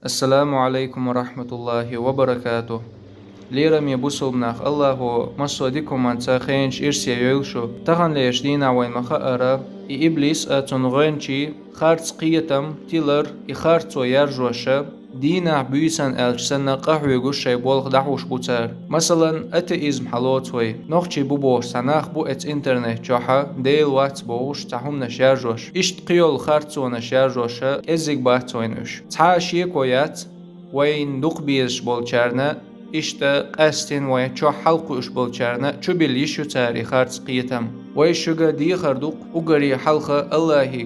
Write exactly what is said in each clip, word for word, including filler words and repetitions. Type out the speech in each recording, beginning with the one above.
Ассаламу Ӏалайкум ва рахьматуллахӀи ва баракатухӀ. Лераме бусулба нах, АллахӀо массо а дика хӀуманца хенаш ирсе йойла шу. Таханлерча дийнахьа вайна ма-хаара, и иблис а, цун гӀоьнчий, харц кхетам, тилар, и харцо яржош а, дийнахьа-буьйсанна аьлча санна къахьоьгуш шоай болх дӀахьош бу цар. Масала, атеизм хьалоцу вай. Нохчий бу бохуш цхьа нах бу эцу интернет чохь а, Дела вац бохуш цхьа хӀуманаш яржош. Иштта кхийолу харцонаш яржош а, кӀеззиг бац вайна уьш. Цхьа а шеко яц, вайна дукха безаш болчарна, иштта къаьстина вайн чохь хьалакхуьуш болчарна чубилла йиш ю цара и харц кхетам. Вай шуьга дехар ду-кх, уггаре хьалха АллахӀе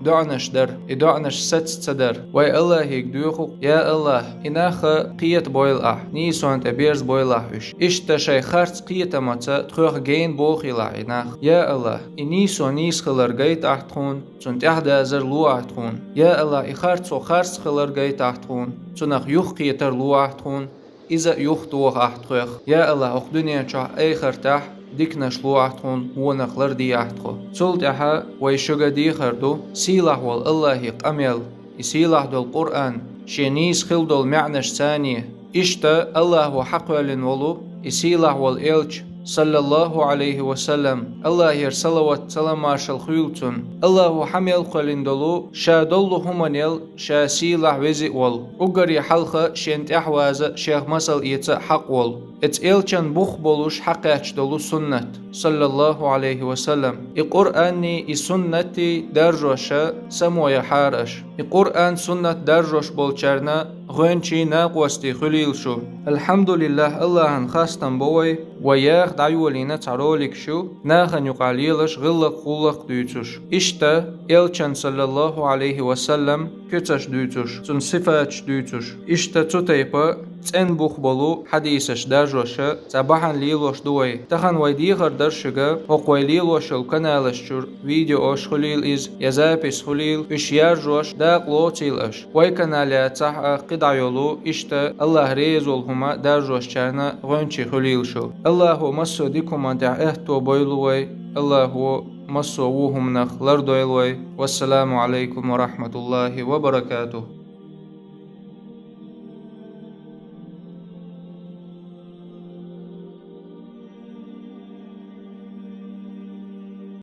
доӀанаш дар, и доӀанаш саца ца дар. Вай АллахӀе доьху-кх: «Я АллахӀ, и нах кхетабойла ахь, нийсонна тӀе берзабойла ахь уьш». Иштта шайн харц кхетамца тхох гена бохийла ахь и нах. Я АллахӀ, и нийсо нийса хилар гайта ахь тхуна, цунна тӀаьхьадазар ло ахь тхуна. Я АллахӀ, и харцо харц хилар гайта ахь тхуна, цунах юхакхетар ло ахь тхуна, иза а юхатоха ахь тхох. Я АллахӀ, хӀокху дуьнен чохь, эхартахь диканаш ло ахь тхуна, вонах ларде ахь тхо. Цул тӀаьхьа вай шуьга дехар ду сийлахь волу АллахӀе къамел, и сийлахь долу Къуръан, шен нийса хила долу маьӀнаш царний. Иштта АллахӀо хьакхоьллина волу и сийлахь волу элча, саллаллахӀу Ӏалайхи ва саллам, АллахӀера салават-салам-маршалла хуьлда цунна. АллахӀо хьа мел кхоьллина долу ша доллу хӀуманел ша сийлахь, веза а волу, уггаре хьалха шена тӀаьхьаваза, шех масал эца а хьакъ волу, эцу элчан бух болуш хьакхаьчна долу суннат, саллаллахӀу Ӏалайхи ва саллам. И Къуръанний, и суннатий даржош а само яхьара аша. И Къуръан, суннат даржош болчарна гӀоьнчий, накъостий хуьлийла шу. АлхьамдулиллахӀ, АллахӀан хастам бо вай, вай яха дӀайолийна цхьа роликаш ю, нахана юкъахь лелаш гӀиллакх-гӀуллакх дуьйцуш. Иштта, элчан, саллаллахӀу Ӏалайхи ва саллам, куьцаш дуьйцуш, цунна сифаташ дуьйцуш. Иштта цу тайпа цӀена бух болу хьадисаш даржош а цхьа бахьана лелош ду вай. Тахана вай дехар дара шуьга, хӀокху вай лелош йолу каналаш чуьра видеош хуьлийла иза, я запись хуьлийла, уьш яржош дакъа лоцийла аша. Вай канал яцахь а, кхидӀа йолу, иштта АллахӀ реза волу хӀума даржошчарна гӀоьнчий хуьлийла шу. АллахӀо массо а дика хӀуманна тӀехь аьтто бойла вай. АллахӀо массо а вон хӀуманах лардойла вай. Вассаламу Ӏалайкум ва рахьматуллахӀи ва баракатухӀ.